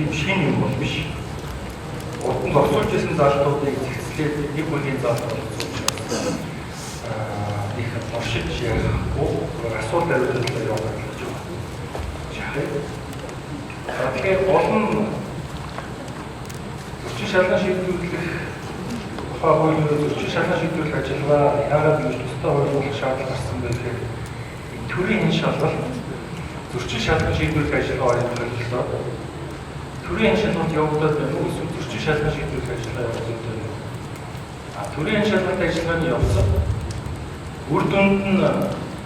тийм шинэ юм бол биш. Урд нь зохицуулж ирсэн залтуудыг зэгцлээд нэг хуулийн залт болгосон учраас их туршиж ярихгүй асуулт хариултаар явах гэж байна. За, тэгэхээр гол нь зөрчин шалган шийдвэрлэх тухай хуулиар зөрчин шалган шийдвэрлэх ажиллагаа яагаад ингэж тусдай хууль болох шаардлага гарсан бэ гэхээр төрийн хэн шалгалт, зөрчин шалган шийдвэрлэх ажиллагаа хоёрын төлөлөө төрийн хэн шалгалт явагдаад байна уу эсвэл зөрчин шалган шийдвэрлэх ажиллагаа явагдаад байна уу? А төрийн хэн шалгалт ажиллагааны явцад үр дүнд нь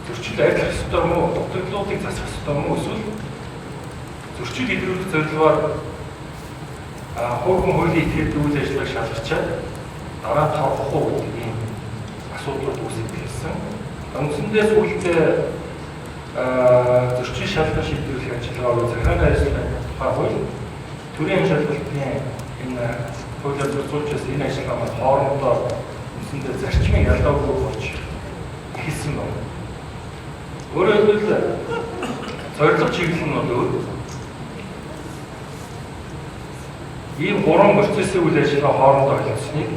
зөрчил арилгах ёстой юм уу, дутагдлуудыг засах ёстой юм уу эсвэл зөрчил илрүүлэх зорилгоор хувь хүн хуулийн этгээд үйл ажиллагааг шалгачаад дараа нь торгох уу гэдэг ийм асуудлууд үүсэж эхэлсэн. Үндсэндээ сүүлдээ зөрчил шалган шийдвэрлэх ажиллагаа буюу захиргааны ажиллагааны тухай хууль, төрийн шалгалтын энэ хуулиар зохицуулж байсан энэ ажиллагаа маань хоорондоо үндсэндээ зарчмын ялгаагүй болж эхэлсэн байна. Өөрөөр хэлбэл, зорилго чиглэл нь бол өөр. Ийм гурван процессын үйл ажиллагаа хоорондоо холилдсныг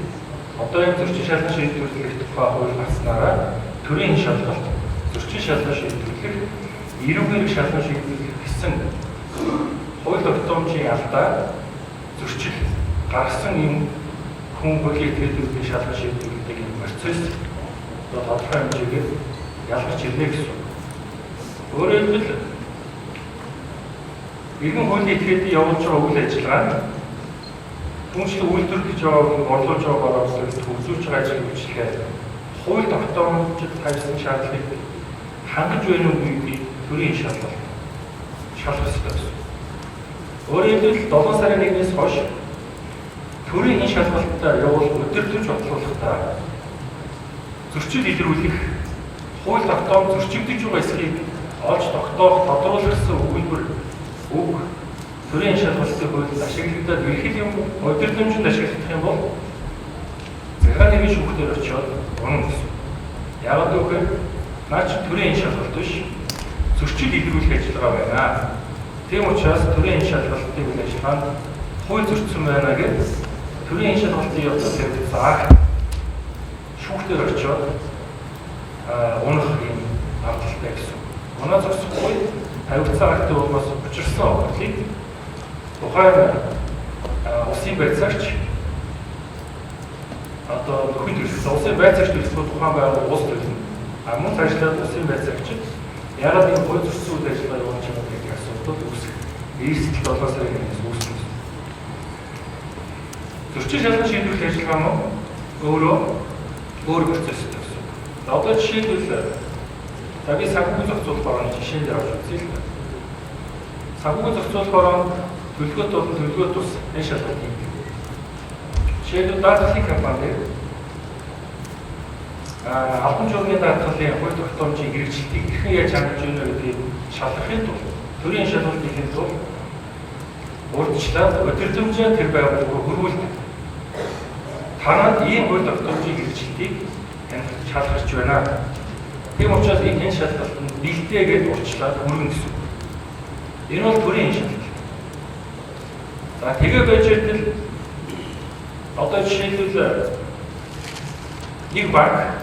одоо энэ зөрчин шалган шийдвэрлэх тухай хууль гарснараа төрийн шалгалт, зөрчин шалган шийдвэрлэх, эрүүг хэрэг шалган шийдвэрлэх гэсэн хууль тогтоомжийн алдаа зөрчил гаргасан ийм хүн хуулийн этгээдүүдийн шалган шийдвэрлэдэг ийм процесс одоо тодорхой хэмжээгээр ялгарч ирнэ гэсэн үг. Өөрөөр хэлбэл, иргэн хуулийн этгээдийн явуулж байгаа үйл ажиллагаа нь түншлэг үйлдвэрлэж байгаа, борлуулж байгаа бараадлыг төвлөрүүлж байгаа ажил үйлчлэгээ хууль тогтоомжид тавьсан шаардлагыг хангаж байна уу гэдгийг төрийн шалгалт шалгах ёстой гэсэн. Өөрөөр хэлбэл, 7 сарын 1-ээс хойш төрийн энэ шалгалтаа явуул удирдах батлуулахдаа зөрчил илрүүлэх, хууль тогтоом зөрчигдөж байгаа эсхийг олж тогтоох, тодруулах гэсэн өгүүлбэр үг төрийн шалгалтын хуульд ашиглагдаад эрхэл юм удирдамжинд ашиглагдах юм бол захиргааны нийгмийн шүүхтэр очиод унана гэсэн. Яагаад гэвэл наа чи төрийн шалгалт биш, зөрчил илрүүлэх ажиллагаа байна. Тийм учраас төрийн шалгалтын үйл ажиллагаанд хууль зөрчсөн байна гэж төрийн шалгалтын явцад тавигдсан акт шүүхтэр очиод унах юм магадлалтай гэсэн. Унаа зогсохгүй тавигдсан актын улмаас учирсан охирлыг тухайн улсын байцаагч одоо нөхөн төлөх, улсын байцаагч төлөхгүй тухайн байгууллага улс төлнө. А мөн цаашлаад улсын байцаагчид яагаад энэ хууль зөрчсөн үйл ажиллагаа явуулж байгаа гэдэг асуудал үүсэх. Эрсдэл 7 сарын 1-ээс үүснэ. Зөрчил шалган шийдвэрлэх ажиллагаа нь өөрөө өөр процесстэй гэсэн. Одоо жишээлбэл, за би санхүүгийн зохицуулах барааны жишээн дээр авч үзье л да. Санхүүгийн зохицуулах бараанд төлөвлөгөөт болон төлөвлөгөө тус энэ шалгалт хийдэг. Жишээлбэл, даатгалын компани дээр албан журмын даатгалын хууль тогтоомжийн хэрэгжилтийг хэрхэн яаж хангаж байна вэ гэдгийг шалгахын тулд, төрийн шалгалт хийхин тулд урьдчилаад удирдамжаа тэр байгууллагыг хөрвүүлдэг. Танад ийм хууль тогтоомжийн хэрэгжилтийг шалгах байна. Тийм учраас энэ шалгалтанд бэлдээгээд урьдчилаад хүргэн гэсэн үг. Энэ бол төрийн шалгалт. За, тэгээ байж байтал одоо жишээлбэл, нэг банк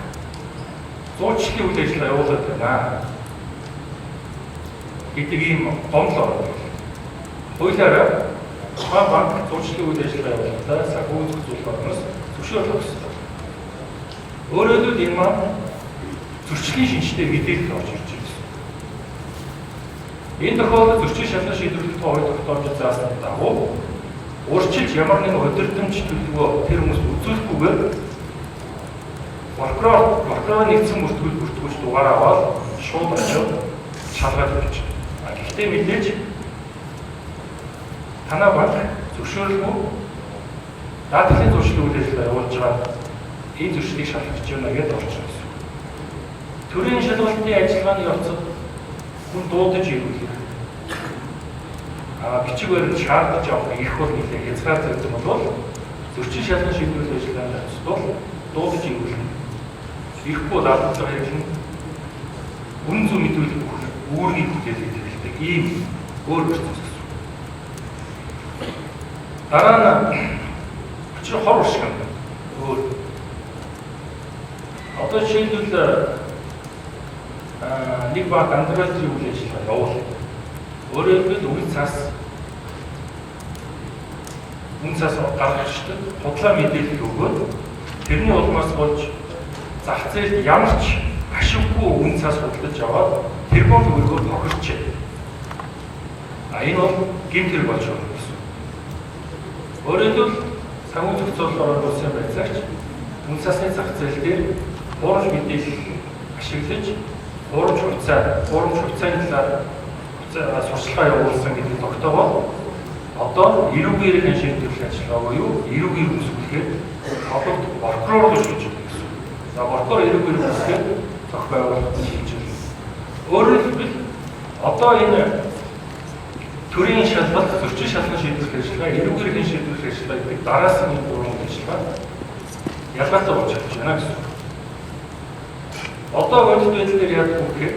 зуучлалын үйл ажиллагаа явуулаад байна гэдэг ийм гомдол ороод. Хуулиараа тухайн банк зуучлалын үйл ажиллагаа явуулахдаа санхүү зохицуулах орноос зөвшөөрөл авах ёстой. Өөрөөр хэлбэл, энэ маань зөрчлийн шинжтэй мэдээлэл орж ирж байна. Энэ тохиолдолд зөрчил шалган шийдвэрлэх тухай хууль тогтоомжид заасны дагуу урьдчилж ямар нэгэн удирдамж төлөвлөгөө тэр хүмүүст үзүүлэхгүйгээр прокурор нэгдсэн бүртгүүл бүртгүүлж дугаар аваад шууд очиод шалгаад явчих. А гэхдээ мэдээж танаа банк зөвшөөрлгүй даатгалын зуршлын үйл ажиллагаа явуулж байгаа, энэ зөрчлийг шалгах байна гэдээ орж ирсэн. Төрийн шалгалтын ажиллагааны явцад хүн дуудаж ирүүлэх, бичиг баримт шаардаж авах эрх бол нэлээд хязгаарлагдсан бол зөрчин шалган шийдвэрлэх ажиллагааны явцад бол дуудаж ирүүлнэ. Ирэхгүй бол алдадлага хэрэглэнэ. Үнэн зөв мэдүүлэх бүх үүргийг бүтээлийг хэрэглэдэг ийм өөр процесс гэсэн. Дараа нь учир хор уршиг юм. Өөр. Одоо жишээлбэл нэг баг андроидын үйл ажиллагаа явуул. Өөрөөр хэлбэл үн цаас гаргах худлаа мэдээлэл өгөөд тэрний улмаас болж зах зээлд ямар ч ашиггүй үн цаас худалдаж аваад тэрбум төгрөгөөр хохирчээ. А энэ бол гэмт хэрэг болж байгаа гэсэн. Өөрөөр хэлбэл санхүү зохицуулалтаар улсын байцаагч үн цаасны зах зээл дээр хуурамч мэдээлэл ашиглаж хуурамч хувьцааны талаар сурталчилгаа явуулсан гэдэг тогтоогоо одоо эрүүгийн хян шийдвэрлэх ажиллагаа буюу эрүүгийн үүсгэхэд холбогд прокурор руу шилжиж байгаа гэсэн. За, прокурор эрүүгээр үүсгээд зохион байгуулалт шилжүүлнэ. Өөрөөр хэлбэл одоо энэ төрийн шалгалт, зөрчил шалган шийдвэрлэх ажиллагаа, эрүүгээр хян шийдвэрлэх ажиллагаа гэдэг дараасан энэ гурван үйл ажиллагаа ялгаатай болж чадж байна гэсэн. Одоо бодит байдал дээр яадаг вэ гэхээр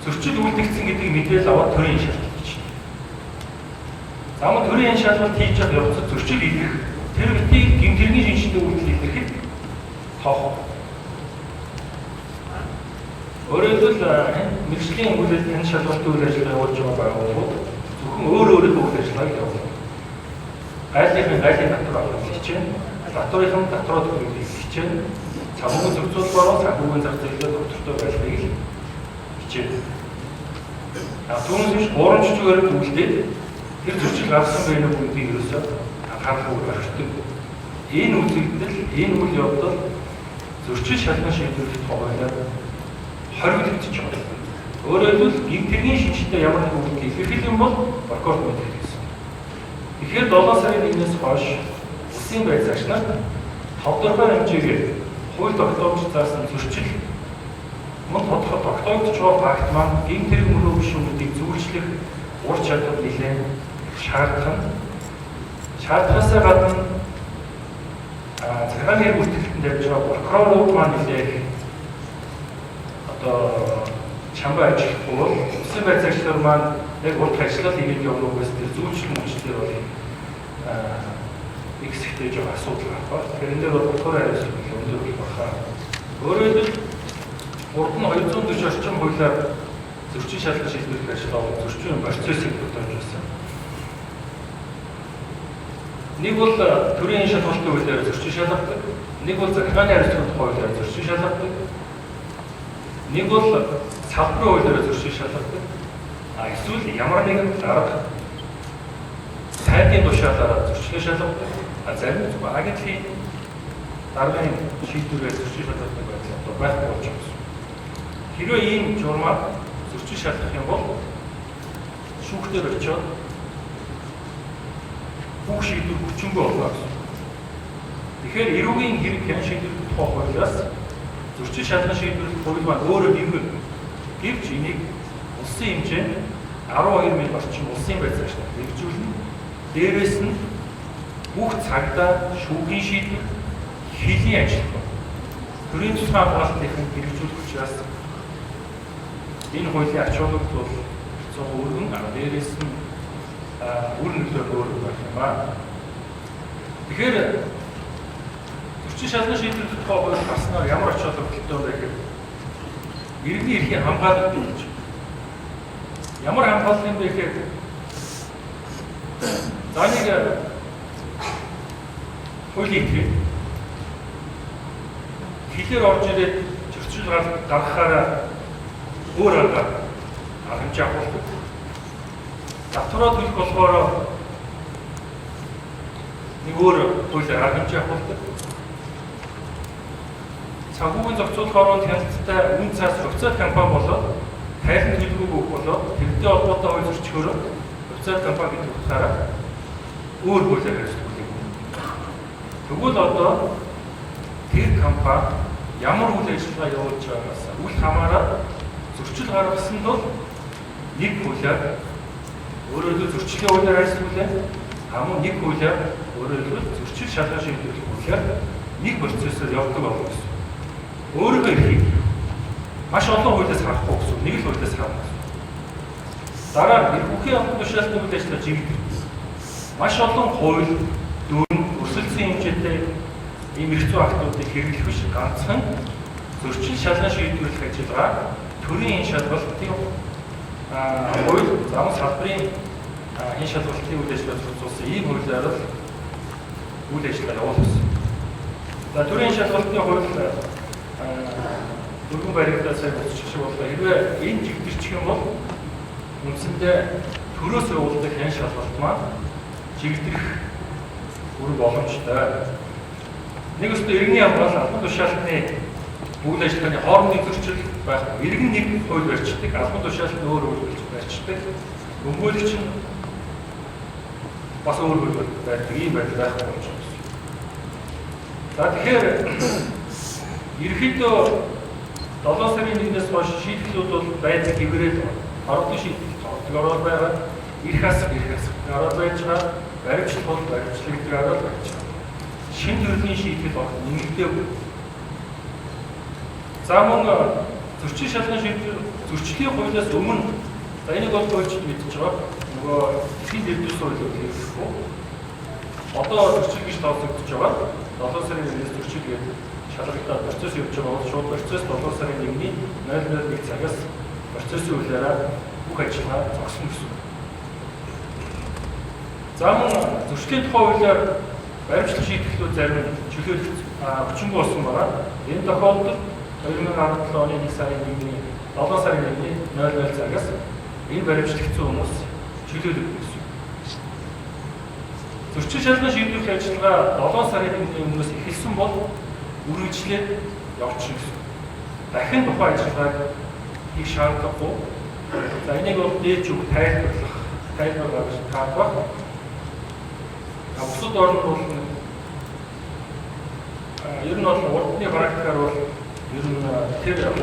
зөрчил үлдэгдсэн гэдэг мэдээлэл аваад төрийн шалгалт хийж байна. За, мөн төрийн шалгалт хийж явах явцад зөрчил илэрх тэр битгий гэмт хэргийн шинжтэй үйлдэл илэрхэд тоох. Өөрөөр хэлбэл мэргэжлийн үйл энэ шалгалтын үйл ажиллагаа явуулж байгаа байгууллагууд зөвхөн өөр өөрийнхөө үйл ажиллагааг явуулна. Гайлынхын гайлын татвар авах хичээнэ. Татварын татвараа төлөх хичээнэ. Санхүүгийн зохицуулбараа санхүүгийн зах зээлээр доктортой байхыг л хичээнэ. А түүнээс биш хуурамч зүгээр үлдээд тэр зөрчил гарсан байх нь гэдгийг ерөөсөө анхааралгүй орхидог. Энэ үзэгдэл, энэ үйл явдал зөрчил шалган шийдвэрлэх хуулиар хориглогдож байгаа. Өөрөөр хэлбэл гэмт хэргийн шинжтэй ямар нэгэн үйлдэл илэрхийлэх юм бол прокурор мэдэх гэсэн. Тэгэхээр 7 сарын 1-ээс хойш улсын байцаагч нар тодорхой хэмжээгээр хууль тогтоомж заасан зөрчил мөн тодорхой тогтоогдож байгаа факт маань гэмт хэрэг мөн үү биш үү гэдгийг зөвлөжлөх ур чадвар нэлээд шаардах нь шаардахаасаа гадна захиргааны хэрэг бүртгэлтэнд тавьж байгаа прокурорууд маань нэлээд одоо чамбай ажиллахгүй бол улсын байцаагч нар маань яг урт ажиллал хийгээд явах угаас тэр зүйчлэн хүчтэй бол их хэсэгтэй жоо асуудал гарах ба. Тэгэхээр энэ дээр бол прокурор хариуцлага өндөр болох байхаа. Өөрөөр хэлбэл урд нь 240 орчим хуулиар зөрчин шалган шийдвэрлэх ажиллагаа зөрчин процессыг тогтоож байсан. Нэг бол төрийн шалгалтын хуулиар зөрчин шалгадаг, нэг бол захиргааны хариуцлагын тухай хуулиар зөрчин шалгадаг, нэг бол салбарын хуулиар зөрчин шалгадаг. А эсвэл ямар нэгэн дарга сайдын тушаалаараа зөрчлөө шалгадаг. А зарим зөвхөн агентлын даргын шийдвэрээр зөрчин шалгадаг байдал одоо байхгүй болж байгаа юм. Хэрвээ ийм журмаар зөрчин шалгах юм бол шүүхтэр очиод бүх шийдвэр хүчингүй болно гэсэн. Тэгэхээр эрүүгийн хэрэг хян шийдвэрлэх тухай хуулиас зөрчил шалган шийдвэрлэх хууль маань өөрөө нэгэн. Гэвч энийг улсын хэмжээнд 12 мянга орчим улсын байцаагч нар хэрэгжүүлнэ. Дээрээс нь бүх цагдаа, шүүхийн шийдвэр, хилийн ажиллагаа, төрийн тусгай хамгаалтын хэрэгжүүлэх учраас энэ хуулийн ач холбогдол бол 100 өргөн, дээрээс нь үр нөлөө өөр байх юм аа. Тэгэхээр зөрчин шалган шийдвэрлэх тухай хууль гарснаар ямар ач холбогдолтой вэ гэхээр иргэний эрхийн хамгаалалт гэж. Ямар хамгаалал юм бэ гэхээр за, нэг хуулийн итгэл хилээр орж ирээд зөрчил гаргахаараа өөр аргаар хэмжээ авах. Татвараа төлөх болохоор нэг өөр хуулиар арга хэмжээ авахдаг. Санхүүгийн зохицуулах ороонд хяналттай үн цаас хувьцаат компани болоод тайлан төлөвлөгөөг өгөх болоод тэрнтэй холбоотой хууль зөрчгөөрөө хувьцаат компани гэдэг утгаараа өөр хуулиар хариуцдаг. Тэгвэл одоо тэр компани ямар үйл ажиллагаа явуулж байгаагаас үл хамааран зөрчил гаргасан бол нэг хуулиар, өөрөөр хэлбэл зөрчлийн хуулиар харьцуулаа. Мөн нэг хуулиар, өөрөөр хэлбэл зөрчил шалган шийдвэрлэх хуулиар нэг процессор явдаг болно гэсэн. Өөрийнхөө эрхийг маш олон хуулиас харахгүй гэсэн. Нэг л хуулиас харна гэсэн. Дараа нь эрх бүхий албан тушаалтны үйл ажиллагаа жигдэх. Маш олон хууль дүрм өрсөлдсөн хэмжээтэй ийм эрх зүйн актуудыг хэрэглэх биш, ганцхан зөрчил шалган шийдвэрлэх ажиллагаа төрийн хэн шалгалтын хууль, замун салбарын хэн шалгалтын үйл ажиллагаа зохицуулсан ийм хуулиар л үйл ажиллагаа явуулсан. За, төрийн шалгалтын хууль дөрвөн баригдаад сая буцчих шиг боллоо. Хэрвээ энэ чигдэрчих юм бол үндсэндээ төрөөс явуулдаг хэн шалгалт маань чигдэрх бүрэн боломжтой. Нэг өстө иргэний хамгаалал албан тушаалтны үйл ажиллагааны хоорондын зөрчил байхгүй. Иргэн нэг хууль барьчихдаг, албан тушаалт нь өөр хууль барьчихдаг. Өмгөөлөгч нь бас өөр хууль барьдаг ийм байдал байхгүй болж байна. За, тэгэхээр ерөнхийдөө 7 сарын 1-ээс хойш шийдэлүүд бол байдаг хэвээрээ хорогдсон шийдэл тогтвороор байгаа. Ирэх асах ороод байж байгаа. Баримтлал бол баримтлал гэдэг ороод байж байгаа. Шинэ төрлийн шийдэл огт нэмэгдээгүй. За, мөн зөрчил шалган шийдвэр зөрчлийн хуулиас өмнө, за, энийг бол хуульчид мэдж байгаа. Нөгөө дэлхийн дэвдэл хуулиуд хэрэглэхгүй. Одоо зөрчил гэж тооцогдож байгаа. 7 сарын 1-ээс зөрчил гэдэг шалгалтаа процесс явж байгаа бол шууд процесс 7 сарын 1-ний 001 цагаас процессын хуулиараа бүх ажиллагаа зогсно гэсэн. За, мөн зөрчлийн тухай хуулиар баримтлах шийтгэлүүд зарим чөлөөлөх хүчингүй болсон байгаа. Энэ тохиолдолд 2017 оны 1 сарын 1-ний 7 сарын 1-ний 00 цагаас энэ баримтлагдсан хүмүүс чөлөөлөгдөн гэсэн. Зөрчил шалган шийдвэрлэх ажиллагаа 7 сарын 1-ний өмнөөс эхэлсэн бол үргэлжлээд явчихна гэсэн. Дахин тухайн ажиллагааг хийх шаардлагагүй. За, энийг бол дээд зүг тайлбарлах, тайлбар гаргаж таах. Бусад орнд бол ер нь бол урдны практикаар бол ер нь тэр 7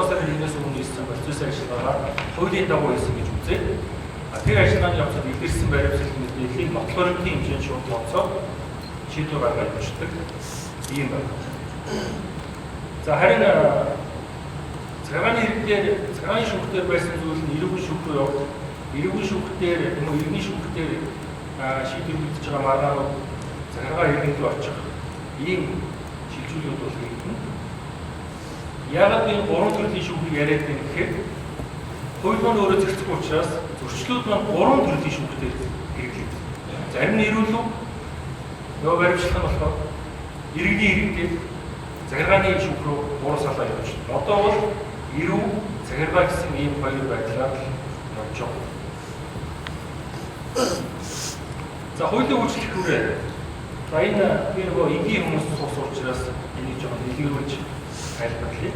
сарын 1-ээс өмнө хийсэн процесс ажиллагаагаа хуулийн дагуу хийсэн гэж үзээд, тэр ажиллагааны явцад илэрсэн баримтлал мэдээллийг нотлох баримтын хэмжээнд шууд тооцоод шийдвэр гаргаад явуулдаг ийм байна. За, харин цагааны хэрэг дээр, цагааны шүүхтэр байсан зүйл нь эрүүгийн шүүх рүү явах, эрүүгийн шүүхтэр юм уу, иргэний шүүхтэр шийдвэрлэгдэж байгаа маргаанууд захиргаа иргэн рүү очих ийм шилжүүлэлүүд бол хийгдэнэ. Яагаад энэ гурван төрлийн шүүхийг яриад байна гэхээр хууль маань өөрөө зохицгүй учраас зөрчлүүд маань гурван төрлийн шүүхтэр хэрэглэгдэнэ. Зарим нь эрүүлв, нөгөө баримтлах нь болохоор иргэний иргэдээ захиргааны шүүх рүү гурван салаа явж байна. Одоо бол эрүү, захиргаа гэсэн ийм хоёр байдлаар л явж байгаа. За, хуулийн үйлчлэх хүрээ. За, энэ би нөгөө энгийн хүмүүс суусан учраас энийг жоохон дэлгэрүүлж тайлбарлая.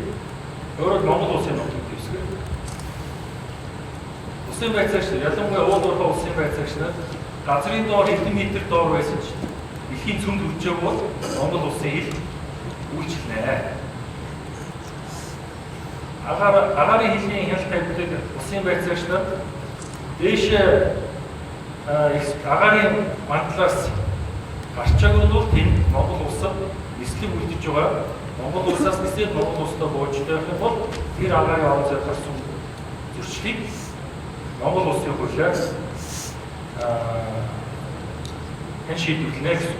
Өөрөөр Монгол улсын нутгийн дэвсгэр. Улсын байцаагч нар, ялангуяа уул уурхай улсын байцаагч нар газрын доор хэдэн метр доор байсан ч дэлхийн цөмд хүрчээг бол Монгол улсын хэл үйлчилнэ. Агаарын хөлийн хяналт тавьдаг улсын байцаагч нар дээшээ агаарын мандлаас гарчаагүй бол тэнд Монгол улсад нислэг үлдэж байгаа. Монгол улсаас нислээд Монгол улстай буужтай байх юм бол тэр агаарын орон зайд гарсан зөрчлийг Монгол улсын хуулиар хэн шийдвэрлэнэ гэсэн.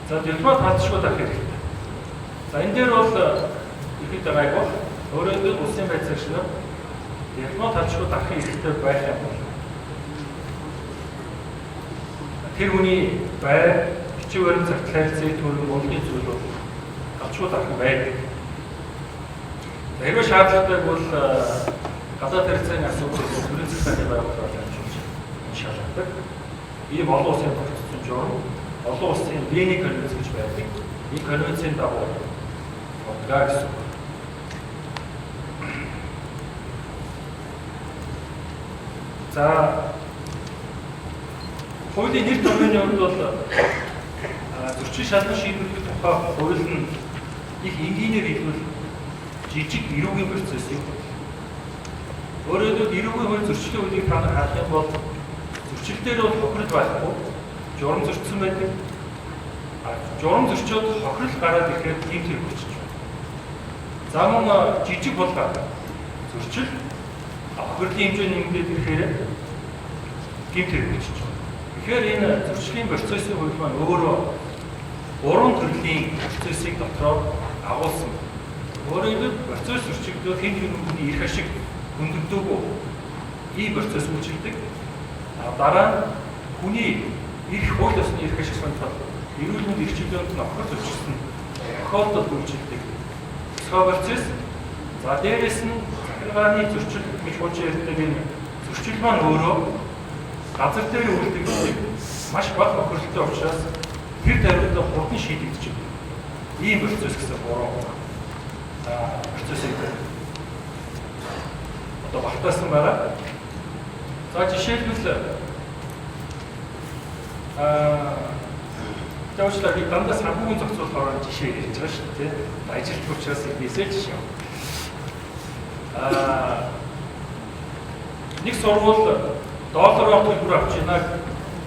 За, дипломат халдшгүй дарах хэрэгтэй. За, энэ дээр бол ихэд гайгүй. Өөрөөр хэлбэл улсын байцаагч нар дипломат халдшгүй дарахын хэрэгтэй байх юм бол тэр хүний байр, бичиг баримт, загтал харилцааг төрөн мөнгөний зүйл бол галчгүй дарах байдаг. Хэрвээ шаардлагатай бол гадаад харилцааны асуудал төрийн захиргааны байгууллагаар дамжуулж шалгадаг. Ийм олон улсын тогтцсон журам, олон улсын Вений конвенц гэж байдаг. Энэ конвенцийн дагуу явдаг гэсэн. За, хуулийн нэр томьёоны хувьд бол зөрчил шалган шийдвэрлэх тухай хууль нь их энгийнээр хэлбэл жижиг эрүүгийн процесс юм. Өөрөөр хэлбэл эрүүгийн хууль, зөрчлийн хуулийг та нар харах юм бол зөрчил дээр бол хохирол байхгүй, журам зөрчсөн байдаг. Журам зөрчөөд хохирол гараад ирэхээр тийм тэр болчих. За, мөн жижиг булгаа зөрчил хохирлын хэмжээ нэмэгдээд ирэхээр тийм тэр болчих. Тэгэхээр энэ зөрчлийн процессын хууль маань өөрөө гурван төрлийн процессыг дотроо агуулсан. Өөрөөр хэлбэл процесс зөрчигдвөл хэн хүний эрх ашиг хөндөгдөөгүй ийм процесс үйлчилдэг. Дараа нь хүний эрх, хууль ёсны эрх ашиг сонирхол, эрүүл мэнд эрх чөлөөнд нь огцор зөрчилсөн тохиолдолд үйлчилдэг. Тусгай процесс. За дээрэс нь захиргааны зөрчил гэж хуучин ярьдаг энэ зөрчил маань өөрөө газар дээр үлдэгддэг маш бага бохирдолтой учраас тэр даруйдаа хурдан шийдэгдэж байдаг. Ийм процесс гэсэн гурван процессыг одоо багтаасан байгаа. За жишээлбэл тэгвэл би дандаа санхүүгийн зохицуулахаар жишээ ярьж байгаа шүү дээ. Ажилтг учраас эндээсээ жишээ. Нэг сургууль доллараар төлбөр авч ийна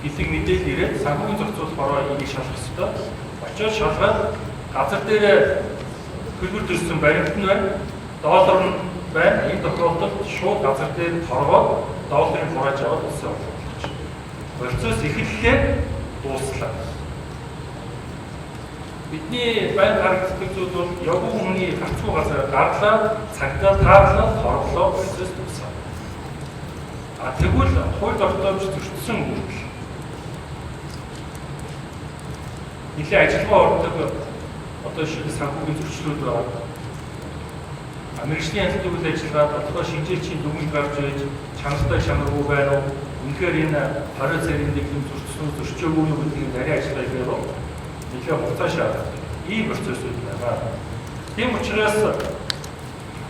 гэдэг мэдээлэл ирээд санхүүгийн зохицуулахаар энийг шалгах ёстой. Очиод шалгаад газар дээр төлбөр төлсөн баримт нь байна, доллар нь байна. Энэ тохиолдолд шууд газар дээр торгоод долларын хурааж аваад улсын орлого. Процесс эхэллээ, дууслаа. Бидний байнга харагддаг зүйл бол явган хүний гарцгүй газар гарлаа, цагдаа таарлаа, торглоо, процесс дуусаа. А тэгвэл хууль тогтоомж зөрчсөн үйлдэл. Нэлээд ажиллагаа ордог одоо шилдэг санхүүгийн зөрчлүүд байгаа. Мэргэжлийн янзлын үйл ажиллагаа тодорхой шинжээчийн дүгнэлт гарч ирж чанартай чанаргүй байна уу? Үнэхээр энэ 20 цэрийн дэглэм зөрчсөн үү, зөрчөөгүй юу гэдгийг нарийн ажиллагаа хийхээр бол нэлээд хугацаа шаарддаг. Ийм процессүүд байгаа. Тийм учраас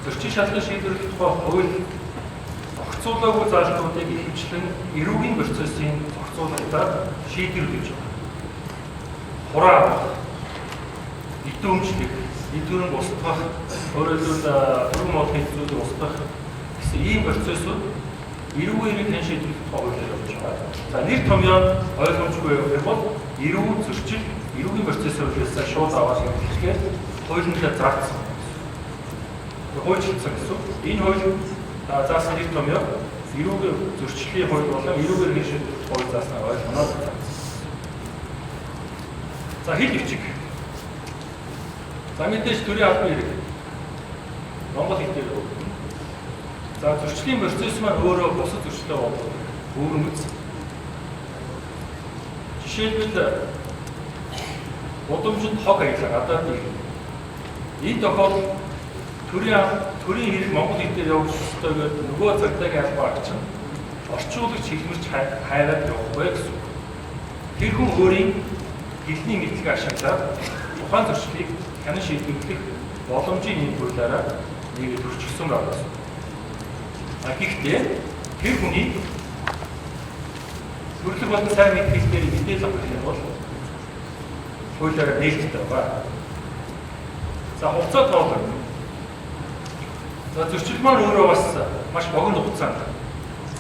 зөрчин шалгалтын шийдвэрлэх тухай хууль зохицуулаагүй заалтуудыг ихэвчлэн эрүүгийн процессын зохицуулалтаар шийдвэрлэж байна. Хураа авах, идэвхжлэх, эд хөрөнгө устгах, өөрөөр хэлбэл хөрөнгө молын зүйлийг устгах гэсэн ийм процессууд эрүүгийн хэрэг хэн шийдвэрлэх тухай хуулиар явж байгаа. За нэр томьёо ойлгомжгүй явах юм бол эрүү зөрчил эрүүгийн процессор хэлсэн шууд аваад хэрэглэхээр хуулиндаа заасан. Хуульчилсан гэсэн. Энэ хууль заасан нэр томьёо эрүүгийн зөрчлийн хууль болон эрүүгээр хэн шийдвэрлэх хууль зааснаар ойлгоно. За хэл бичиг. За мэдээж төрийн албан хэрэг. Монгол хэл дээр өгнө. За зөрчлийн процесс маань өөрөө бусад зөрчлөө болдог. Өвөрмөц. Жишээлбэл гудамжинд хог аялаа гадаад ирнэ. Энэ тохиолдолд төрийн хэрэг Монгол хэл дээр явуулах ёстой гэдэг нөгөө цагдаагийн албаа агчин орчуулагч хэлмэрч хайраад явахгүй гэсэн үг. Тэр хүн өөрийн хэлний мэдлэг ашиглаад тухайн зөрчлийг хянан шийдвэрлэх боломжийн энэ хуулиараа нэгэд өрчгсөн байгаа гэсэн. А гэхдээ тэр хүний төрөлх болон сайн мэдхэл дээр мэдээлэл авах юм бол хуулиараа нээлттэй байгаа. За хугацаа тоолох. За зөрчил маань өөрөө бас маш богино хугацаанд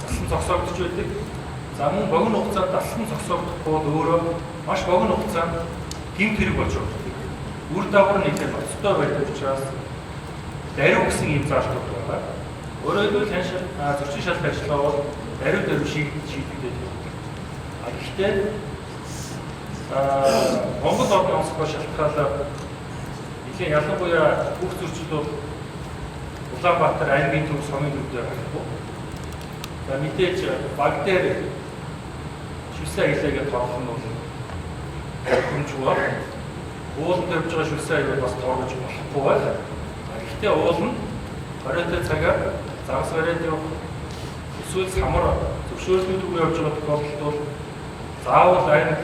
дасан зогсоогдож байдаг. За мөн богино хугацаанд дасан зогсоогдохгүй бол өөрөө маш богино хугацаанд гэмт хэрэг болж явдаг. Үр дагавар нэлээд ноцтой байдаг учраас даруй гэсэн ийм заалтууд байгаа. Өөрөөр хэлбэл зөрчин шалах ажиллагаа бол даруй шийдэгдээд явдаг. А гэхдээ Монгол орны онцгой шалтгаалаар нэлээд ялангуяа бүх зөрчил бол Улаанбаатар аймгийн төв, сумын төв дээр гарахгүй. За мэдээж баг дээр шүлсэн аялаа гэж торлох нь бол хэмжгүй байна. Ууланд явж байгаа шүлсэн аял бас торгож болохгүй байна. Гэхдээ уул нь 20 цагаар загас бариад явах эсвэл самар зөвшөөрлийн төв явж байгаа тохиолдолд бол заавал аймаг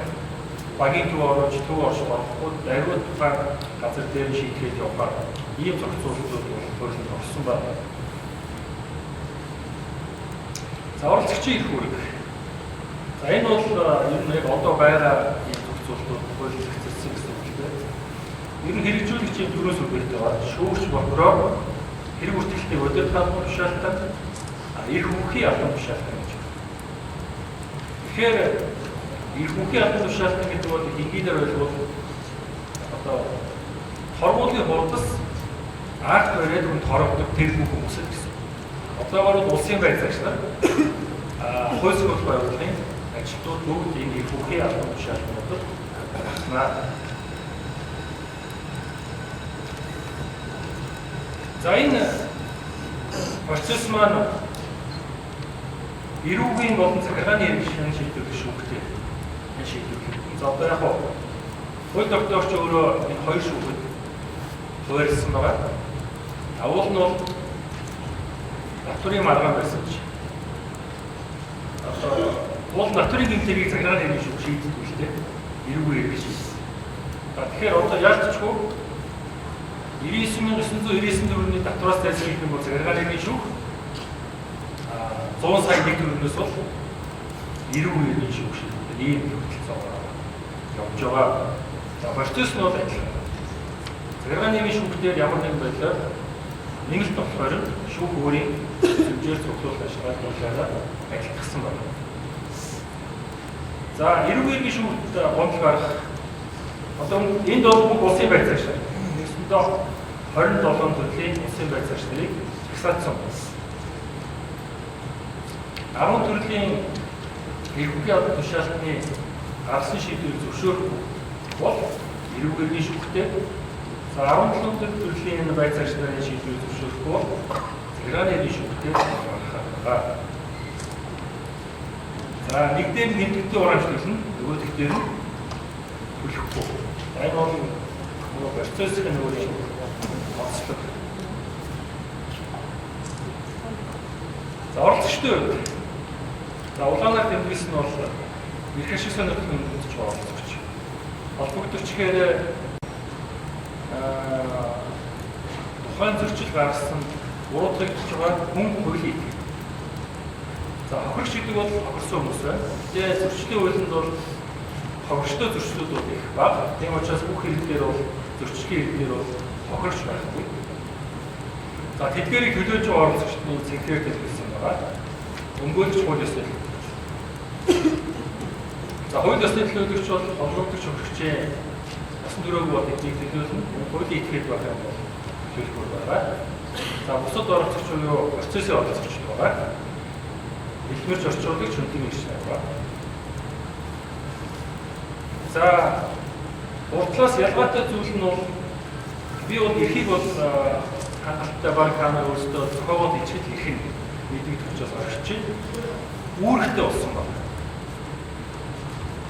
багийн төв оруулж төв орж орохгүй даруй тухайн газар дээр шийтгэж явахаар ийм зохицуултууд бол хуулинд орсон байна. За оролцогчийн эрх үүрэг. За энэ бол ер нь яг одоо байгаа ийм зохицуултууд хуулинд зохицуулсан гэсэн үг л дээ. Ер нь хэрэгжүүлэгчийн дөрвөн сүлбэртэй байгаа. Шүүгч, прокурор, хэрэг бүртгэлтийг удирдах албан тушаалтан, эрх хүүхийн албан тушаалтан гэж. Тэгэхээр эрх хүүхийн албан тушаалтан гэдэг бол энгийнээр ойлгвол одоо торгуулийн хурдас анх бариад хүн торгодог тэр бүх хүмүүс л гэсэн. Одоогоор бол улсын байр цагш нар хууль суулгах байгууллагын ажилтнууд бүгд энэ эрх бүхий албан тушаалтнуудад багтана. За энэ процесс маань эрүүгийн болон захиргааны иргэн шийдвэрлэх шүүхтэй энэ шийдвэрлэх. За одоо яг хууль тогтоогч өөрөө энэ хоёр шүүхэд хуваарлсан байгаа. Давуул нь бол татврын маргаан байсан чи. Одоо уул натурын гэмтэрийг захиргааны иргэн шүүх шийддэг л дээ. Эрүүгийн иргэн шийдсэн. За тэгэхээр одоо ялцчгүй 99999 төгрөгийн татвараас зайлсхийх юм бол захиргааны иргэн шүүх 100 сая нэг төгрөгнөөс бол эрүүгийн иргэн шүүх шийддэг. Ийм тогтолцоогоор явж байгаа. За процесс нь бол адилхан. Захиргааны иргэн шүүх дээр ямар нэгэн байдлаар нэмэлт болохоор шүүх өөрийн зөвжээр цуглуулах ажиллагааг хуулиараа баталгасан байна. За эрүүгийн иргэн шүүхт гомдол гаргах. Одоо энд бол бүх улсын байр цагш. Нэгсэндээ 27 төрлийн улсын байр цагш нарыг жагсаацсан байна. 10 төрлийн эрх бүхий албан тушаалтны гаргасан шийдвэрийг зөвшөөрөхгүй бол эрүүгийн иргэн шүүхтэй. За 17 төрлийн энэ байр цагш нарын шийдвэрийг зөвшөөрөхгүй бол захиргааны иргэн шүүхтэй гаргах байгаа. За нэг дээр нэмэгдсэн урамш төлнө, нөгөөх дээр нь төлөхгүй. За энэ бол нөгөө процессын нөгөө онцлог. За оролцогчдын хувьд за улаанаар тэмдэглэсэн нь бол эрх ашиг сонирхлын өндөж байгаа оролцогч. Холбогдогч гэхээр тухайн зөрчил гаргасан буруутгагдж байгаа хүн хуулийн итгэл. За хохирогч гэдэг бол хохирсон хүмүүс байна. Тэгээ зөрчлийн хуулинд бол хохирогчтой зөрчлүүд бол их бага. Тийм учраас бүх хэрэг дээр бол зөрчлийн хэрэг дээр бол хохирогч байхгүй. За тэдгээрийг төлөөж байгаа оролцогчдын цэнхрээр тэмдэглэсэн байгаа. Өмгөөлөгч хууль ёсны төлөөлөгч. За хууль ёсны төлөөлөгч бол холбогдогч хохирогчийн насан туршаагүй бол эднийг төлөөлнө. Хуулийн этгээд байх юм бол төлөөлөхгүй байгаа. За бусад оролцогч буюу процессын оролцогч байгаа. Элмэрч орчуулагч хөндөг ирж байгаа. За уртлаас ялгаатай зүйл нь бол би бол эрхийг бол хангалттай баг та нар өөрсдөө зохиогоод ичгэл эрх нь мэдэгдэх учраас орчиж үүрэгтэй болсон байна.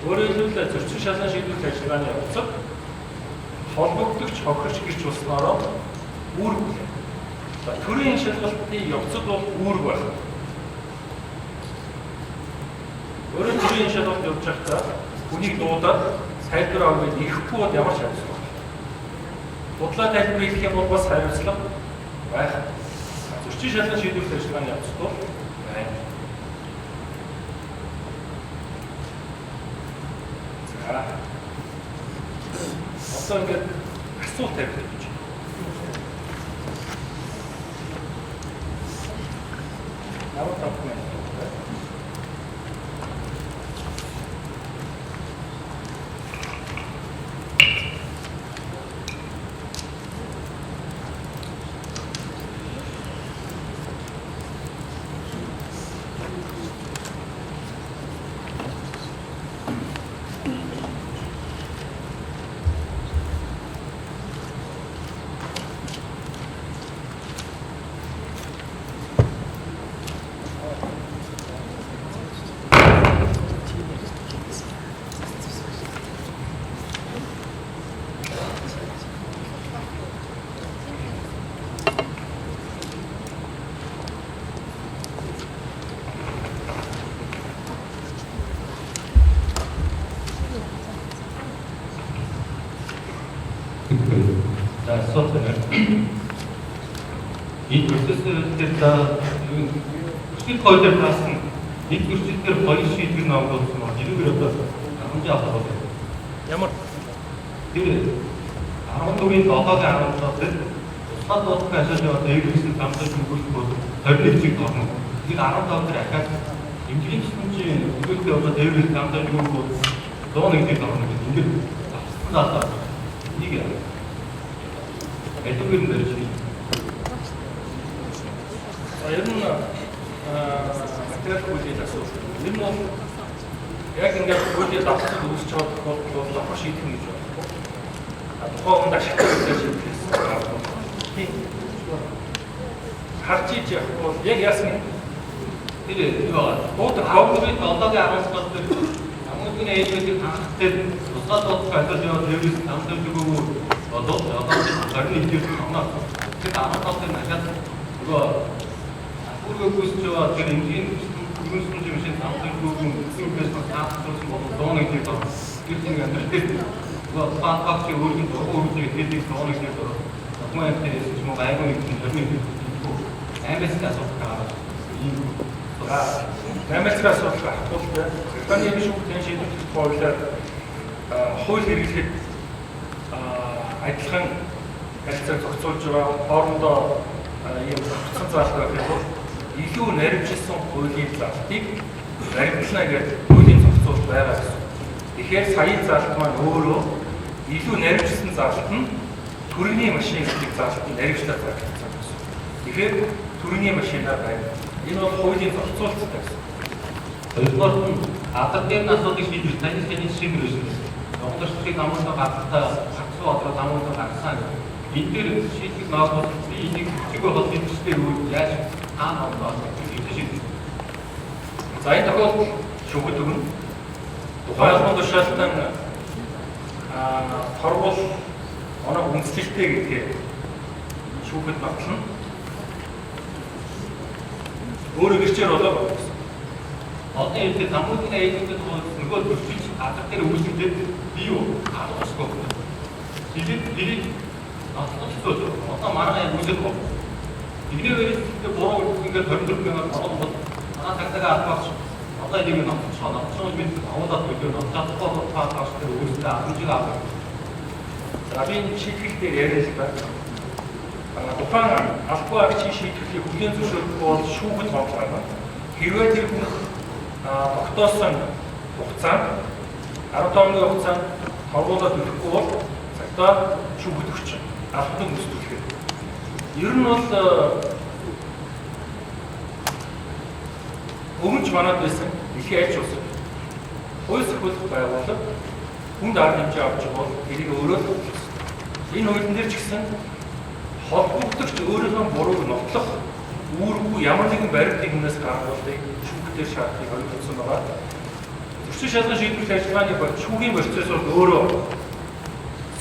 Өөрөөр хэлбэл зөрчин шалан шийдвэрлэх ажиллагааны явцад холбогдогч хохирч гэрч болсноороо үүрэг хүлээн. За төрийн шалгалтын явцад бол үүрэг байх. Өөрөөр төрийн шалгалт явж байхдаа хүнийг дуудаад тайлбар авах гэж ирэхгүй бол ямар ч хариуцлага байх. Худлаа тайлбар хийх юм бол бас хариуцлага байх. Зөрчин шалган шийдвэрлэх ажиллагааны явцад бол байна. За. Одоо ингээд асуулт тавих гэж. Ямар тавих вэ? За асуулт байна. Энэ процесс дээр та зөрчил хуулиар таасан нэг зөрчил дээр хоёр шийдвэр номлуулсан байна. Энэгээр одоо хангамжийн авах байна. Ямар Тэр 14-ийн 7-гийн 17 дээр тусгай дуудлага ашиглаж байгаа дээрээс нь хамтаж өгөх бол 21 чиг орно. Тэгэхээр 17 дээр ахаад эмчилгээний тусламжийн өгүүлэлтээ одоо дээрээс хамтаж өгөх бол 101 чиг орно гэдэг. Ингээд давхсан залаа. Энийг аль нь барьж байна? За ер нь материал хуулийн асуулт. Ер нь бол Яг ингээд хуулийн давтал үүсэж байгаа тохиолдолд бол давхар шийдэх гэж болохгүй. А тухайн хүнд ашигтай байдлаар шийдэх гэсэн. Тийм. Харж иж явахгүй бол яг яасан юм? Тэр юу байгаа. Буудах 14-ийн 7-гийн 19 дээр намуудын ээлжүүдийг хангах дээр тусгай дуудлага ажиллаж яваад ерөөс намтай өгөөгүй болов одоо 21 дээр оноо. Тэр 17 дээр дахиад нөгөө бүргээ гүйцэж байгаа тэр эмнэлгийн өргөн сүнжийн машин намтай өгөөгүй үндсэн бас таацсан болов 101 дээр орно. Тэр нэг амьдрал дээр нөгөө тухайн багч өөрийн дургуй өргөжийг хэлдэг 101 дээр орно. Тухайн амт дээр ч юм уу гайгүй нэг 21 дээр аймаас асуудал гараад ийм. За, Америк асуудал гарахгүй л дээ. Британий юм шиг тэн шийдвэрлэх хуулиар хууль хэрэглэхэд адилхан харилцааг зохицуулж байгаа, хоорондоо ийм зохицсон заалт байх юм бол илүү наривчлсан хуулийн залтыг баримтлана гэж хуулийн зохицуулалт байгаа гэсэн. Тэгэхээр саяын заалт маань өөрөө илүү наривчлсан заалт нь төрний машин гэдэг заалт нь наривчлаад заагдсан гэсэн. Тэгэхээр төрний машинаар байна. Энэ бол хуулийн зохицуулалттай гэсэн. Хоёрдугаар нь газар дээр нь асуудлыг шийдвэр таны саяны жишээ дээр байсан. Монгол улсын намуудаа гаргалтаа гаргасан бодлоо намуудаа гаргасан. Энэ дээр шийдэх ноог бол би энийг хүчиг бол шийдвэртэй юу яаж хаана орлоо гэж шийдвэр. За, энэ тохиолдолд шүүхэд өгнө. Тухайн албан тушаалтан торгуул оноо үндэслэлтэй гэдгээ шүүхэд батлана. Өөрөө гэрчээр болоо гэсэн. Одоо энэ дээр намуудын ээлжүүд бол нөгөө зөрчилж газар дээр үүсгэнтэй би юу аргасгүй. Тэгээд тэрийг нотлох одоо манай яг үүсэх бол. Эдгээр верстэй буруу ингээд 24 мянгаар болгон бол манай цагдаагаа албаагч одоо энийг нотлох нотлох бид агуулаад өгөө нотлохгүй бол та багш тэр өөрсдөө агамжиг авах. За, би энэ шийтгэл дээр яриа л да. Тухайн албан агчийн шийдвэрлэгийг хүлээн зөвшөөрөхгүй бол шүүхэд гомдол гаргана. Хэрвээ тэр хүн тогтоосон хугацаанд 15 хоногийн хугацаанд торгуулаад өгөхгүй бол цагдаа шүүхэд өгч албан гүйцэтгүүлэхээр. Ер нь бол өмнө ч манад байсан дэлхийн аль ч улсад хууль сахиулах байгууллага хүнд арга хэмжээ авч бол тэрийг өөрөө л хөтлөх ёстой. Энэ хуулийн дээр ч гэсэн холбогдогч өөрийнхөө бурууг нотлох үүрэггүй ямар нэгэн баримт юмнаас гаргуулдаг шүүхтэр шаардлагыг хориглосон байгаа. Зөрчил шалган шийдвэрлэх ажиллагааны шүүхийн процесс бол өөрөө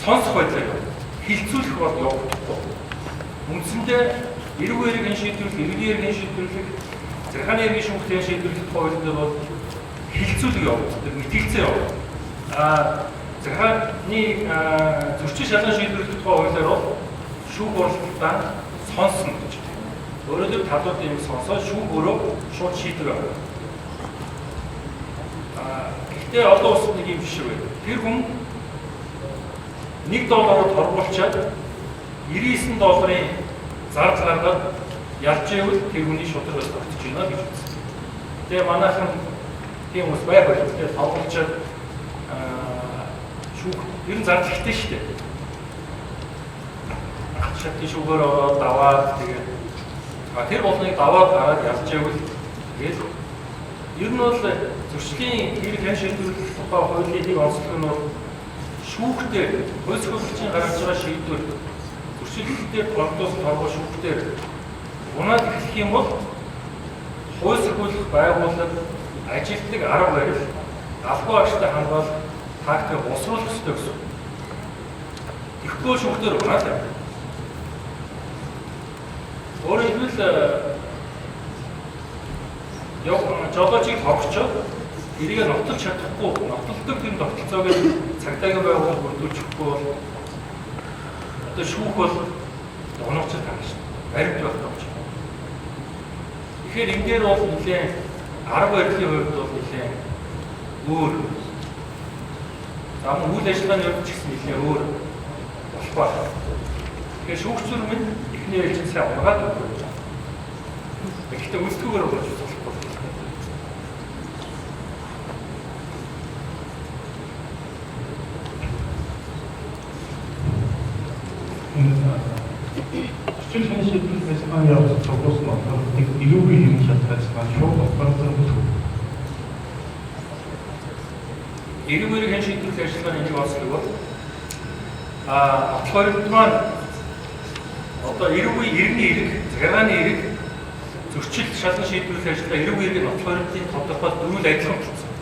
сонсох байдлаар явна. Хилцүүлэх бол явагдахгүй. Үндсэндээ эрүүг эргийн шийдвэрлэх, иргэний эргийн шийдвэрлэх, захиргааны эргийн шүүхтийн шийдвэрлэх хууль дээр бол хилцүүлэг явагддаг, мэтгэлцээ явагддаг. Захиргааны зөрчил шалган шийдвэрлэх тухай хуулиар бол шүүх хуралдаа сонсно гэж. Өөрөөр хэлбэл талуудын юм сонсоод шүүх өөрөө шууд шийдвэр гаргана. Гэхдээ олон улсад нэг юм жишээ байна. Тэр хүн 1 доллараар торгуулчаад 99 долларын зардал гаргаад ялж ивэл тэр хүний шудраг бас тогтож байна гэж үзсэн. Тэгээ манайхан тийм хүмүүс байх байх. Тэгээ торгуулчаад шүүх ер нь зардал ихтэй шүү дээ. Шатны шүүгээр ороод даваад тэгээд тэр болгоныг даваад гараад ялж ивэл тэгэл ер нь бол зөрчлийн хэрэг хэн шийдвэрлэх тухай хуулийн нэг онцлог нь бол шүүхтэр хууль зохиогчийн гаргаж байгаа шийдвэр зөрчилдөлтөөр тогтоосон торгуул шүүхтэр унаад эхлэх юм бол хууль сахиулах байгууллага ажилтныг арга барил албан агчтай хамгаалах тактикийг босруулах ёстой гэсэн. Тэгэхгүй шүүхтэр унаад явна. Өөрөөр хэлбэл жолоочийг тогтчоод тэрийг нотолж чадахгүй, нотолдог тийм тогтолцоог цагдаагийн байгууллага бүрдүүлж өгөхгүй бол одоо шүүх бол донооч таарна шүү дээ. Баримт байх гэж. Тэгэхээр энэ дээр бол нэлээд арга барилын хувьд бол нэлээд өөр. За мөн үйл ажиллагааны хувьд ч гэсэн нэлээд өөр болох байх. Тэгэхээр шүүх зүрх минь эхний ээлжинд сайн унгаад өгөх. Гэхдээ үйлдэлгээр болж болохгүй. Зөрчил шин шийдвэрлэх ажиллагааны явц цуглуулсан оперативыг эрүүгийн хэрэг шалгах ажиллагаа шууд оператор төлөв. Эрэг эрэг хэн шийдвэрлэх ажиллагааны нэг онцлог бол нотлох баримт маань одоо эрэг үе иргэний эрэг, захиргааны эрэг, зөрчил шалган шийдвэрлэх ажиллагаа эрэг үеийн нотлох баримтын тодорхой дөрвөл адилхан болсон.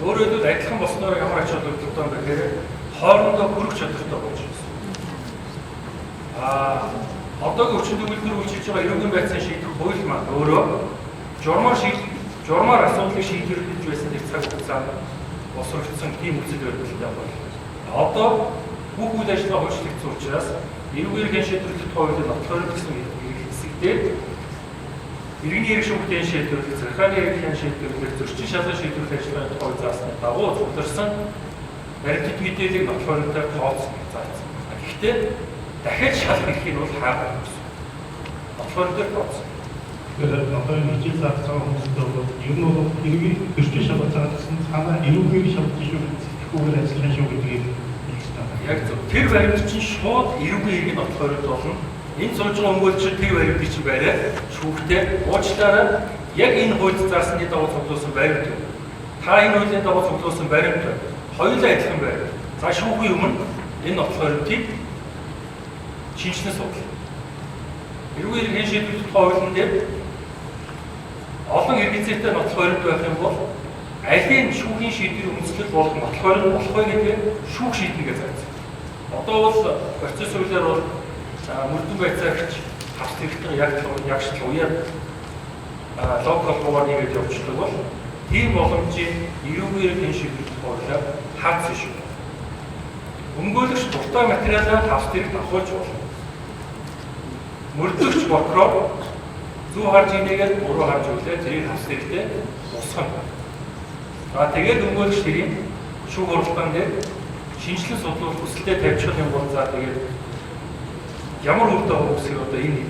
Өөрөөр хэлбэл адилхан болсноор ямар ач холбогдолтой юм бэ гэхээр хоорондоо хүрэх чадвартай болж байна. Одоогийн хүчин төгөлдөр үйлчилж байгаа эрүүгийн байцаан шийдэх хууль маань өөрөө журмаар асуудлыг шийдвэрлэж байсан тэр цаг хугацаанд босрогдсон тийм үзэл баримталтай хууль. Одоо бүх үйл ажиллагаа хуучлагдсан учраас эрүүгийн хэн шийдвэрлэх хуулийн нотлох гэсэн хэсэгдээ иргэний эрх шүүхтэн шийдвэрлэх, захиргааны эрх хэн шийдвэрлэх, зөрчин шалган шийдвэрлэх ажиллагааны тухай заасны дагуу цугларсан баримтат мэдээллийг нотлох баримтаар тооцсон гэж заасан. Гэхдээ дахиад шалах эрхийг бол хаагаад өгсөн. Нотлох баримтаар тооцсон. Тэгэхээр одоо энэ хичээл заах байгаа хүмүүстэй бол ер нь бол эргийг зөрчин шалгаж байгаа гэсэн цаанаа эрүүгээр шалгаж шүү, сэтгэхүйгээр ажиллах шүү гэдгийг хэлэх хэрэгтэй байна. Яг зөв. Тэр баримт чинь шууд эрүүгийн иргэний нотлох баримт болно. Энэ сууж байгаа өмгөөлч тэр баримтыг чинь бариад шүүхтэй уучлаарай яг энэ хуульд заасны дагуу цуглуулсан баримт юу? Та энэ хуулийн дагуу цуглуулсан баримт юу? Хоёулаа адилхан баримт. За шүүхийн өмнө энэ нотлох баримтыг шинжилэн судлаа. Эрүүгийн иргэн шийдвэрлэх тухай хуулийн дээр олон эргэлзээтэй нотлох баримт байх юм бол алийн шүүхийн шийдвэрийн үндэслэл болох нотлох баримт болох вэ гэдгээ шүүх шийднэ гэж заасан. Одоо бол процесс хуулиар бол мөрдөн байцаагч хавц хэрэгтэй ягшил уяар лог холбоогоор нэгээд явуулдаг бол тийм боломжийг эрүүгийн иргэн шийдвэрлэх хуулиар хаацсан шүү. Өмгөөлөгч дуртай материалаа хавц хэрэгт авахулж болно. Мөрдөгч прокурор зүү харж инээгээд буруу харж өглөө тэрийг хавц хэрэгтэй бусгана. За тэгээд өмгөөлөгч тэрийг шүүх хуралдаан дээр шинжилэн судлах хүсэлтэд тавьчих юм бол за тэгээд ямар үр дагавар үүсгэх одоо энэ